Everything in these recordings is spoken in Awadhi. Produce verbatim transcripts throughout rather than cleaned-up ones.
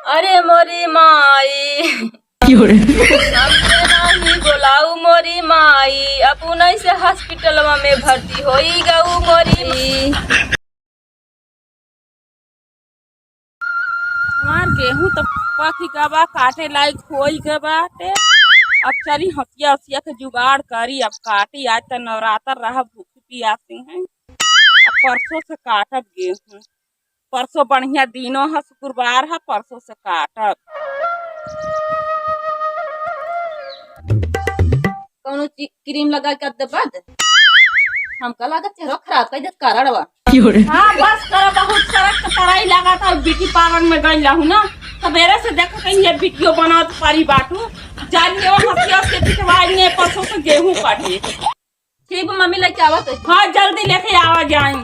अरे मोरी माई, हमके नाही बोलाऊ मोरी माई, अपनइ से हॉस्पिटलवा में भर्ती होई गऊ मोरी। हमार गेहूं त पक गवा, काटे लायक होई गवा बाटे। अब चली हंसिया हंसिया के जुगाड़ करी, अब काटी। आज त नवरात्र रहा, भूखी पियासी हैं। अब परसों से काटब गेहूं। परसों बढ़िया दिनो ह, शुक्रवार ह, परसों से काटब। कौनो ची-, क्रीम लगा के देबा दे। हमका लागत चेहरा खराब कर देत कारण बा। हाँ, बस करा, बहुत सड़क के तराई लागत है। ब्यूटी पार्लर में गई रहू ना, सबेरे से देखत हई ये वीडियो बनावत पारी बाटू। जान के वो हंसिया से पिटवाई ने परसों से गेहूं काटे। ठीक बा, मम्मी लेके आवा तो। हाँ, जल्दी लेके आवा जाई।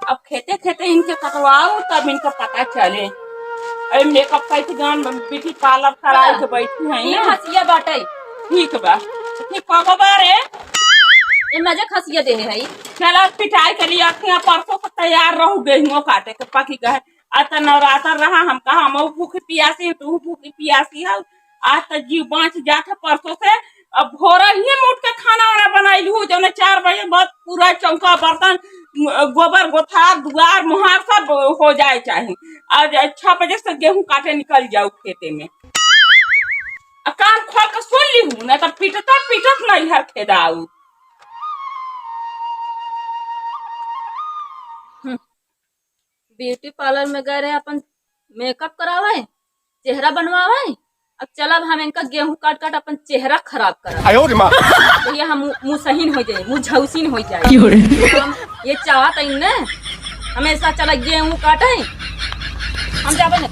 अब खेते खेते इनके कटवाऊ, तब इनका पता चले। अरे मेकअप का इंतजाम, ब्यूटी पार्लर कराई के बैठी है ये ना। हंसिया बाटे। ठीक बा। ठीक कब बा रे? ये मजे हंसिया दे है। चला पिटाई के लिए अखियां परसों से तैयार रहू गेहूं काटे के पकी गए। आज त नवरात्र रहा, हम कहा हम भूखी पियासी है, तू भूखी पियासी है। आज त जीव बाँच जात है परसों से। अब भोरहिये में उठ के खाना वाना बनाई लू, जौने चार बजे बाद पूरा चौका बर्तन, गोबर गोथार दुआर मुहार सब हो जाए चाही। आज छह बजे से गेहूं काटे निकल जाऊ खेते में। आ कान खोल के सुन ली हूँ, ना तो पीटता पीटत नहीं हर खेदाऊ। हम्म। ब्यूटी पार्लर में गए रहे अपन मेकअप करावे, चेहरा बनवावे। अब चलब हम इनका गेहूं काट काट अपन चेहरा खराब करब। आयो रे माँ। तो ये हम मुँह सहीन हो जाए, मुँह झौसीन हो जाए। क्यों रे? हम ये चाहत है ने, हमेशा चला गेहूं काटे, हम जाबे न।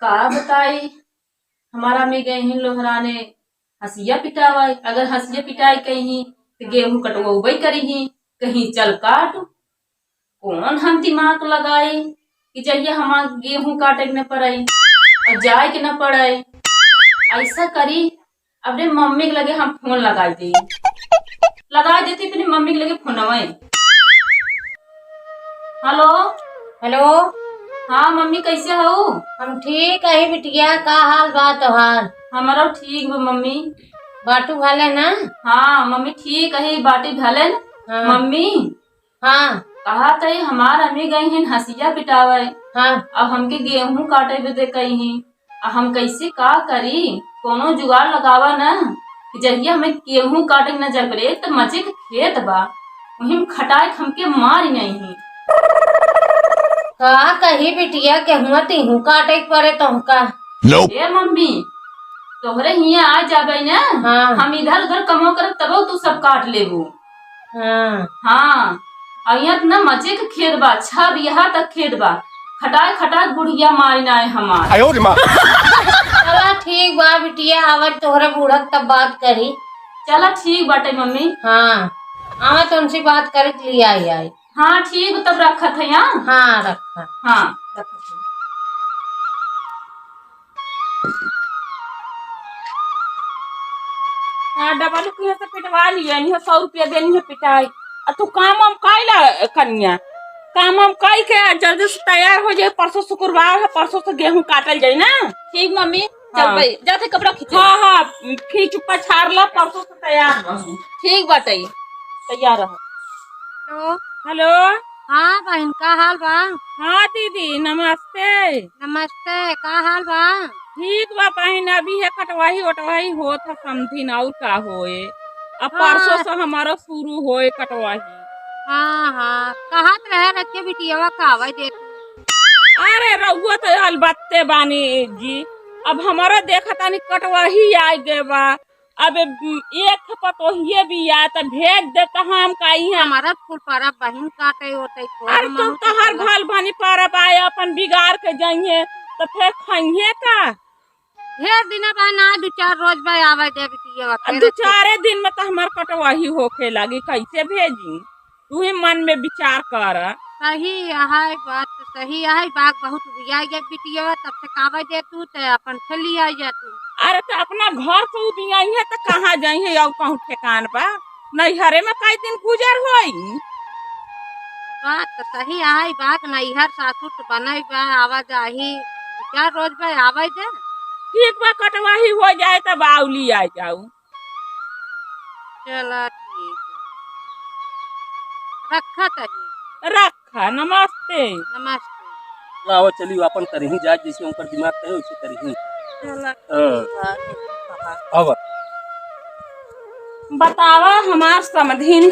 का बताई, हमार अम्मी गई हिन लोहराने हंसिया पिटावे। अगर हंसिया पिटाई कहीं तो गेहूं कटवउबे करिही, कहीं चल काट। कौन हम दिमाग लगाई कि जहिया हमार गेहूं काटे के न पड़े और जाए के न पड़े। ऐसा करी, अपने मम्मी के लगे हम फोन लगाई दी, लगाई देती अपनी मम्मी के लगे फोनवे। हेलो। हेलो। हाँ मम्मी, कैसे हो? हम ठीक है बिटिया, का हाल बा तोहार? हमारा ठीक बा मम्मी। बाटू भले ना? हाँ मम्मी, ठीक है, बाटी भले ना। हाँ। मम्मी। हाँ। कहा तई हमार अम्मी गई हिन हंसिया पिटावे। हाँ। अब हमके गेहूं काटे बदे कही हिन। आ हम कैसे का करी? कोनो जुगाड़ लगावा ना। जहिया हमें गेहूं काटे न जबरे त मचे के खेत बा, वहीं खटाए के हमके मारी नहीं है। का कही बिटिया, गेहुआ तेहू काटे के पड़े तुमका। ए मम्मी, तोहरे हियां आ जाबे ना, हाँ। हम इधर उधर कमो करब तबो तू सब काट लेबू। हाँ। हाँ, और यहाँ त ना मचे के खेत बा, छह बीघा तक खेत बा। खटाए खटाए बुढ़िया मारी ना है हमार। आयो रे माँ। चला ठीक बा बिटिया, आवे तोहरे बूढ़ा के तब बात करी। चला ठीक बाटे मम्मी। हाँ, आवा तुमसे बात करे के लिए आई आई। हाँ ठीक, तब रखत है। हाँ। हाँ, रखा। हाँ, रखत है। हाँ, डबल किहे से पिटवा लिए, इन्हें सौ रुपया देनी है पिटाई। आ तू काम वाम काई ला कनिया, काम वाम काई के आ जल्दी से तैयार हो जाए, परसों शुक्रवार है, परसों से गेहूं काटल जाए ना। ठीक मम्मी, चल हाँ। भाई, जाते कपड़ा खींचे। हाँ, हाँ, खींच पछार ला, परसों से तैयार रहू। ठीक बाटे। तैयार रह। हेलो। हेलो। हाँ बहिन, का हाल बा? हाँ दीदी, नमस्ते। नमस्ते, का हाल बा? ठीक बा बहिन, अभी है कटवाही वटवाही होत है समधिन, और का होए? अब हाँ। परसों से हमारा शुरू होए कटवाही। हाँ, हाँ, कहत रहे रखे बिटियावा का आवे दे। अरे रउआ तो अलबत्ते बानी जी, अब हमारा देखा तानी कटवाही आ गए बा। अब एक पतोहिए बिया त भेज दे त हम का इहाँ। हमारा कुल पारा बहिन काटे ओटे को अरे हम तो तोहर चला। भल भानी पारा बा, अपन बिगाड़ के जइहे त फिर खइहे का? ढेर दिन बा ना, दू चार रोज बा आवे दे बिटिया अब फिर दू अच्छे। चारे दिन में त हमार कटवाही होखे लागी, कैसे भेजी? तू ही मन में विचार कर। सही है बात, सही है बात, बहुत उबिया गया बिटिया, तब से कावे दे तू ते अपन खेली आ जा तू। अरे तो अपना घर से उबिया है तो कहाँ जाई है और कहूँ ठेकान बा? नैहरे में कई दिन गुजर होई। बात तो सही आई, बात नैहर सासुर तो बनई बा, आवा जाही, चार रोज बा, आवे दे। ठीक बा, कटवाही हो जाए तब आउली आ जाऊ। चला ठीक है, रखा तही। रखा, नमस्ते। नमस्ते। लाओ चली, अपन करही जाए, जैसे उनकर दिमाग कहे वैसे करही। चला हाँ। ठीक बा। अब बतावा हमार समधिन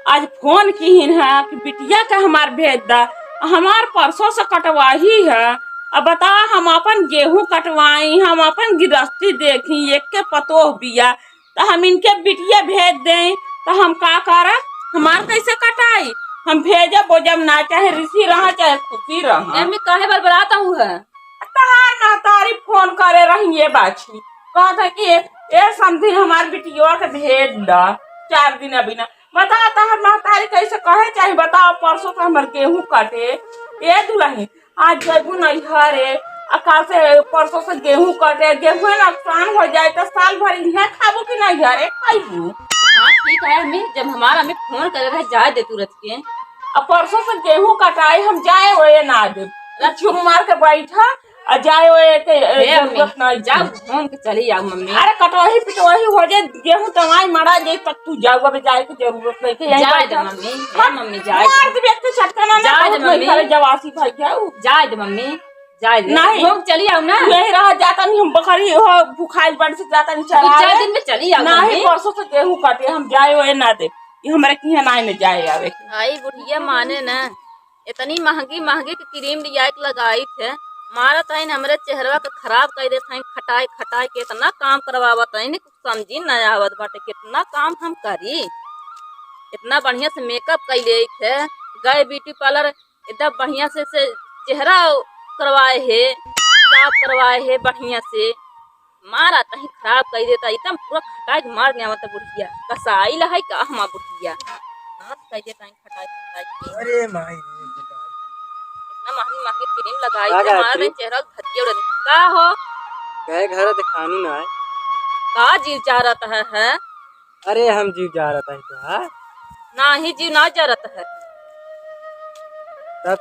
आज फोन किहिन है कि बिटिया के हमार भेज दा, हमार परसों से कटवाही है। अब बतावा हम अपन गेहूं कटवाई, हम अपन गिरस्ती देखी, एक के पतोह बिया, तो हम इनके बिटिया भेज दें, तो हम का करब? हमार कैसे कटाई? हम भेजब बोजब ना, चाहे रिसी रहा, चाहे खुशी रहा। एमे काहे बड़बड़ात हऊ है? तहार महतारी फोन करे रही ये बाछी, कहत है कि ए, ए समधी हमार बिटिया के भेज द, चार दिन अभी ना। बता तहार महतारी कैसे कहे चाही, बताओ। परसों से हमर गेहूं कटे, ए दुलही, आज जैबू नैहरे, आ काल से परसों से गेहूं कटे, गेहूं नकसान हो जाए तो साल भर इहे खाबू कि नैहरे खाइबू? हाँ ठीक है अम्मी, जब हमार अम्मी फोन करे रहे जाए दे तुरंत के। अब परसों से गेहूं कटाई, हम जाए ओए ना देब। चुप मार के बैठा, आ जाए ओए के, ए, हे अम्मी, जरूरत नहीं। जाओ घूम के चली आओ मम्मी। अरे कटवाही पिटवाही हो जाए, गेहूं तमाई मरा जाए तब तू जाओ, अब जाए के जरूरत नहीं के, यहीं जाए दे बैठा। मम्मी, हे हाँ, मम्मी, जाए मार दे। देबे एक ठे छटकना ना, जाए दे बहुत नहीं मम्मी। करे जवासी भाई जाऊ। जाए दे मम्मी, जाए दे। नहीं। घूम के चली आओ ना। यही रहा जाता नहीं, हम बकरी हो भुखाइल बड़ से जाता नहीं दो चरा चार दिन में चली आओ नहीं, मम्मी। परसों से गेहूं काटे, हम जाए ओए ना दे। ये हमारे किहाँ नाई में जाए आवे के। आई बुढ़िया माने ना, इतनी महंगी महंगी के क्रीम लिया के लगाई थे, मारत हईन हमरे चेहरवा के खराब कर देत हईन, खटाई खटाई के इतना काम करवावत हईन, कुछ समझी ना आवत बाटे, कितना काम हम करी। इतना बढ़िया से मेकअप कर ले थे, गए ब्यूटी पार्लर, एकदम बढ़िया से, से चेहरा करवाए है, साफ करवाए है बढ़िया से, मारा तहीं खराब कर देता, एकदम पूरा खटाई के मार देवत बुढ़िया। कसाई ला है का हमार बुढ़िया? नाश कर देता है खटाई खटाई के। अरे माई रे, खटाई। इतना महंगी महंगी क्रीम लगाई का थे, हमारा गायत्री? नहीं चेहरा धतिया उड़ा दे। का हो? कहे घर दिखानू ना है। का जीव जा रहता है, है? अरे हम जीव जा रहता है तो, हाँ? ना ही जीव ना जा रहता है। तब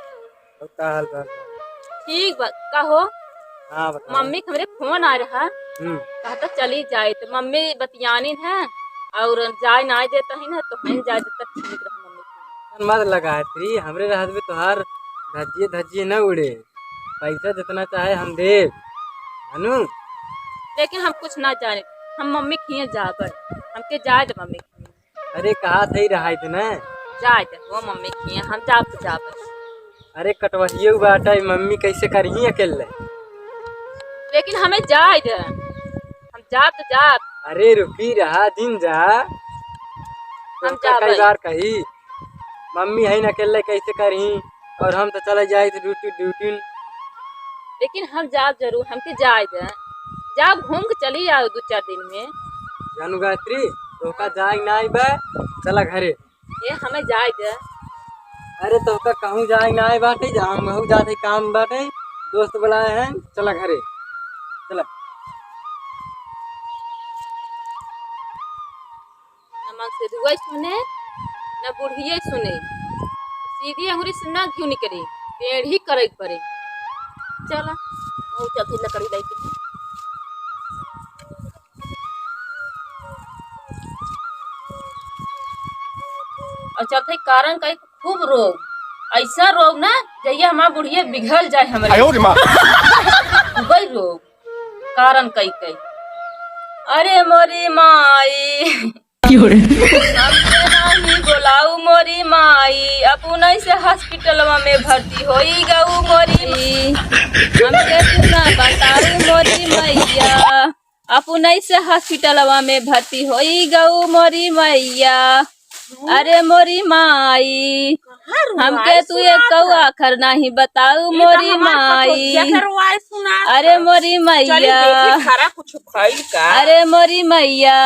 तो का हाल बा? ठीक बा, का हो? हाँ, बताओ। मम्मी के हमरे फोन आ रहा। हम्म। कहता चली जाए, तो मम्मी बतियानी है और जाए ना देता है ना, तो हम जाए देता ठीक रहा मम्मी के। मन मत लगा है, फ्री हमरे रहत में तोहार धज्जिए धज्जिए न उड़े। पैसा जितना चाहे हम देब, जानू। लेकिन हम कुछ ना जाने, हम मम्मी खिए जाबे, हमके जाए दे मम्मी खिए। अरे, कहा सही रहा इतने। जाए दे, वो मम्मी खिए, हम जाब तो जाब। अरे, कटवहियो बाटा, ई मम्मी कैसे करही अकेले? लेकिन हमें जाए दे, हम जाब तो जाब। अरे, रुकी रहा, दिन जा। हम तुमका जाब। कई बार कही, मम्मी है न अकेले कैसे करही? और हम तो चले जाए थे ड्यूटी, ड्यूटी। लेकिन हम जाब जरूर, हमके जाए दे। जाब घूम के चली आओ दो चार दिन में। जानू गायत्री, तोहका जाए ना आई बा, चला घरे। ये हमें जाए दे। अरे तोहका कहूँ जाए ना आई बाटे, जा हम कहूँ जाते काम बाटे, दोस्त बुलाए हैं, चला घरे, चला। न मंगसेधुआ सुने, न बुढ़िया सुने। सीधी अंगुरी से ना घिउ निकरे, टेढ़ी करे के परे। चला, वो चलते लकड़ी लाई के। और चलते कारण कई खूब रोग, ऐसा रोग ना, जइया हमार बुढ़िया बिघल जाए हमरे। आयो रे माँ। खूबे रोग। कारण कई कई। अरे मोरी माई। क्यों रे? हमके नाही बोलाऊ मोरी माई, अपनई से हॉस्पिटलवा में भर्ती होई गऊ मोरी माई। हमके तू ना बताऊ मोरी मैया, अपनई से हॉस्पिटलवा में भर्ती होई गऊ मोरी मैया। अरे मोरी माई, हमके तू एक कौआ आखर नाही बताऊ मोरी माई। अरे मोरी मैया, कुछ भइल का? अरे मोरी मैया,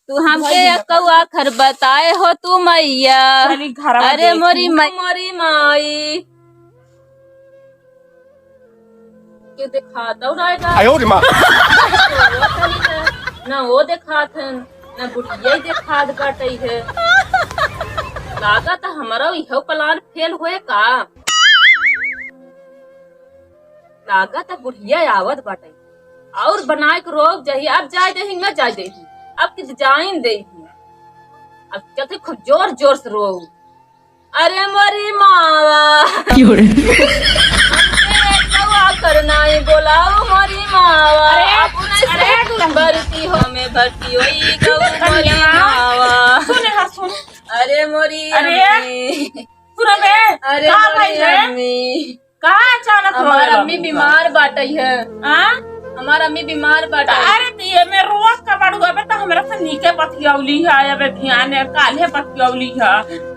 तू हमके एक कौआ आखर बताए हो तू मैया। अरे मोरी मैया, मोरी माई। के देखात और आएगा। आयो रे माँ। ना वो देखात है, ना बुढ़िया ही देखात बाटई है। लागत हमरा इहो plan fail होए का? लागत बुढ़िया आवत बाटे। और बनाए के रोक जाही, अब जाए देही, न जाए देही, अब कि जाइन देही। अब चलते खूब जोर जोर से रो। अरे मोरी मावा। क्यों रे? हमके कौआ करनाई बोलाओ मोरी मावा। अरे, अपने अरे, से बरती हो में भर्ती होई गऊ मोरी मावा। सुन, हाँ, सुन। अरे मोरी अरे। अम्मी। सुन बे, अरे का मोरी भइल रे? अम्मी। का अचानक हमार रोए अम्मी लगू? बीमार बाटइ है। हाँ? हमार अम्मी बीमार बाटइ। अरे, त ये में रोवत का बड़ू? अबे, त हमरा से नीके बतियौली है, अबे ध्यान है, काल्हे बतियौली है।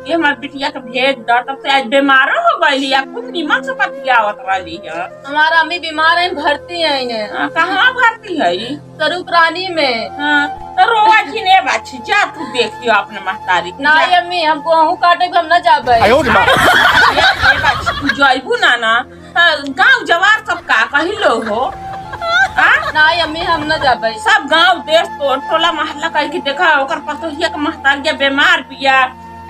ये हमार बिटिया के भेज द, तब से आज बीमारो हो गइली, या खूब नीमन से बतियावत रहली है। हमार अम्मी बीमार है, भर्ती है इन्हें। हाँ, कहाँ भर्ती है? स्वरूप रानी में। हाँ, त रोवा जिने बाछी, जा तू देखियो अपने महतारी के, ना जा। ये अम्मी, हम गोहूँ काटे के हम ना जाबे। आयो रे माँ। ये, ये बाछी, तू जइबू ना ना, त गाँव जवार सब का कही लो हो? हाँ? ना ये अम्मी, हम ना जाबे। सब गाँव देश तो टोला मोहल्ला कही कि देखा ओकर पतोहिया के महतारिया बीमार बिया,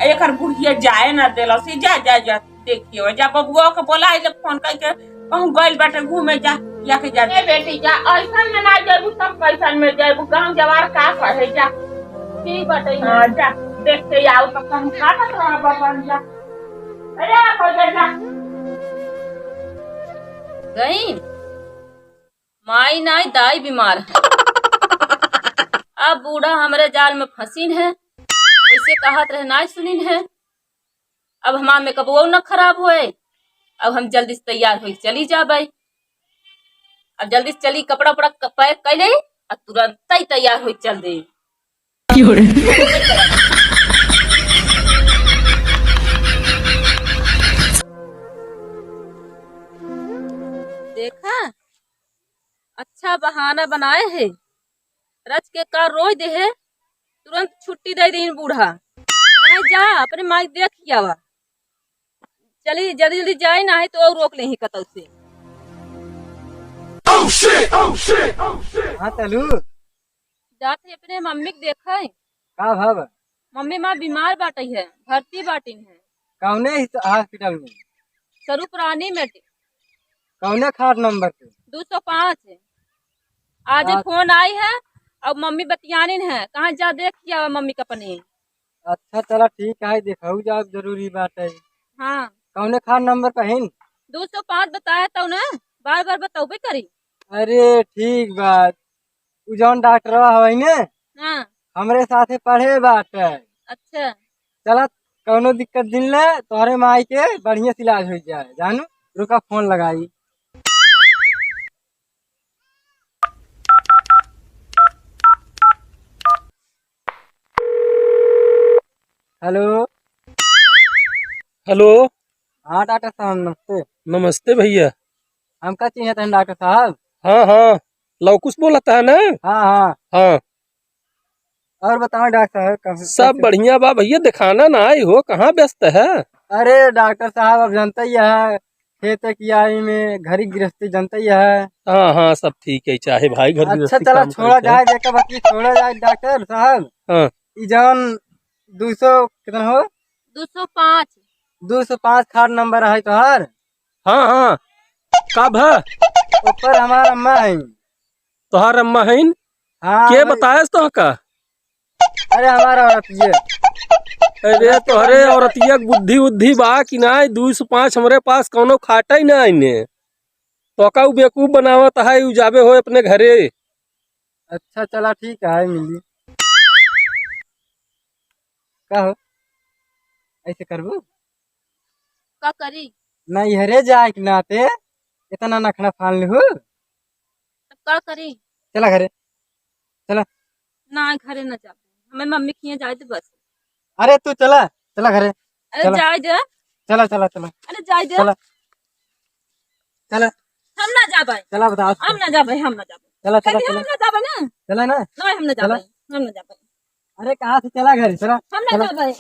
एकर बुढ़िया जाए ना देलस, जा, जा, जा। देखियो, जा बबुआ के बोला, ले फोन करके कहूँ गइल बाटे घूमे, जा, या के जा। ए बेटी, जा, ऐसन में ना जाबू, तब कैसन में जाबू? गाँव जवार का कहे, जा। ठीक बाटे, हाँ, जा, देख के आओ, तब हम का करत रहब अपन, जा। अरे, आ, हो जा, जा। गई, माई नाई, दाई बीमार है। अब बूढ़ा हमरे जाल में फंसीन है, वैसे कहत रहे, नाई सुनीन है। अब हमार मेकअपवो न खराब होए। अब हम जल्दी से तैयार होई चली जाबे। अब जल्दी से चली, कपड़ा उपड़ा क-, pack कर ले, और तुरंत ही तैयार होई चल दे। देखा, अच्छा बहाना बनाए है, रच के का रोइ देहे, तुरंत छुट्टी दे दीन बूढ़ा। कहे, "जा, अपने माई देख के आवा।" चली, जल्दी जल्दी जाई, ना है तो और रोक लेही कतौ से। हाँ, चलू। जात है अपने मम्मी के देखे। का भव? मम्मी माँ बीमार बाटी है, भर्ती बाटिन है। कौने हिस-, hospital में? स्वरूप रानी में। कौने खाट नंबर पे? दो सौ पाँच। आज आज फोन आई है और मम्मी बतियानिन है, कहाँ जा देख के आवा मम्मी का अपने। अच्छा, चला ठीक है, देखाऊ जाब, जरूरी बात है। हाँ। कौने खाट नंबर पे हिन? दो सौ पाँच बताया तो ना, बार बार बतौबे करी। अरे ठीक बात, उ जौन डॉक्टरवा हवै ने, हाँ। हमरे साथे पढ़े बाटे। अच्छा। चला, कौनो दिक्कत दिन ले, तोहरे माई के बढ़िया से इलाज हो जाए, जानू। रुका, फोन लगाई। हेलो। हेलो। हाँ डॉक्टर साहब, नमस्ते। नमस्ते भैया। हमका चाहिए था डॉक्टर साहब। हाँ, हाँ, लवकुश बोलत है ना? हाँ, हाँ। हाँ। और बताओ डॉक्टर साहब, कब, सब कैसे? बढ़िया बा भैया, दिखाना ना आई हो, कहाँ व्यस्त है? अरे डॉक्टर साहब, अब जानते ही है, खेत कियाई में, घर की गृहस्थी जानते ही है। हाँ, हाँ, सब ठीक है, चाहे भाई घर अच्छा, गृहस्थी चला, काम छोड़ा करे जाए, जेका बाकी छोड़ा जाए डॉक्टर साहब। हाँ। ई जौन दो सौ कितना हो? दो सौ पाँच। दो सौ पाँच खाट नंबर है तोहार? हाँ, हाँ। का भा? ऊपर हमार अम्मा है। तोहार अम्मा हईन? हाँ, के भाई। बतायस तोहका? अरे, हमार औरतिया। अरे, तोहरे औरतिया के बुद्धि उद्धि बा कि नाई? दो सौ पाँच हमरे पास कौनो खाटा ही ना आईने। तोहका उ बेवकूफ बनावत है, उ जाबे हो अपने घरे। अच्छा, चला ठीक है, मिली। का हो? ऐसे करबू? का करी? नैहरे जाए के नाते इतना नखरा फान लेहू? तब का करी? चला घरे, चला। ना, घरे ना जाबे, हमें मम्मी के यहाँ जाए दे बस। अरे तू चला, चला घरे, अरे चला। जाए दे। चला, चला, चला। अरे जाए दे। चला, चला। हम ना जाबे। चला, बताओ। हम ना जाबे, हम ना जाबे। चला, चला, कह दे, चला। हम ना जाबे ना। चला ना। नहीं, हम ना चला। जाबे, हम ना जाबे। अरे कहाँ से, चला घर, चला, हम ना चला। जाबे।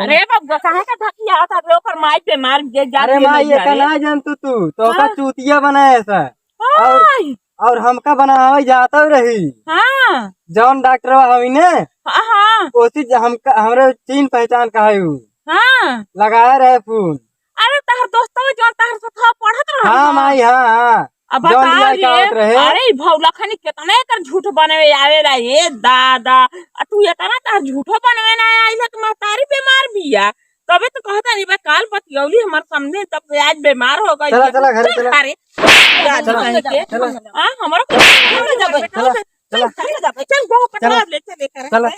अरे बबुआ, कहाँ का धकिया था, रे ओकर माई बीमार जे जा अरे के माई, नहीं ये का जाए। ना जान तू, तू तो ओकर हाँ। चूतिया बनाए ऐसा। और, और हमका बनावे जाता रही। हाँ। जौन डॉक्टर हवी ने, हाँ, हाँ। ओसी ज-, हमका, हमरे चीन पहचान का है उ। हाँ। लगाए रहे फोन। अरे, तहर दोस्तवा जौन तहर साथ पढ़त रहन हाँ, ना। माई, हाँ, हाँ। अब जौन बताओ लिया के रे, आवत रहे। अरे, ई भौला खनी केतना एकर झूठ बनवे आवेला, ए दादा। आ तू एतना तहर झूठो बनवे ना आइल है, तू महतारी बीमार बिया। तबे तो कहता नहीं बा, काल बतियौली हमार सामने, तब से आज बीमार हो गई चला, है। चला, घरे चल, चला। अरे, चला, चला, चला। हाँ, हमारा कुछ नहीं है। चला, चला, चल, चला। चल, चल, चल, बहुत चला। पकड़ा ले, चले कर। चला।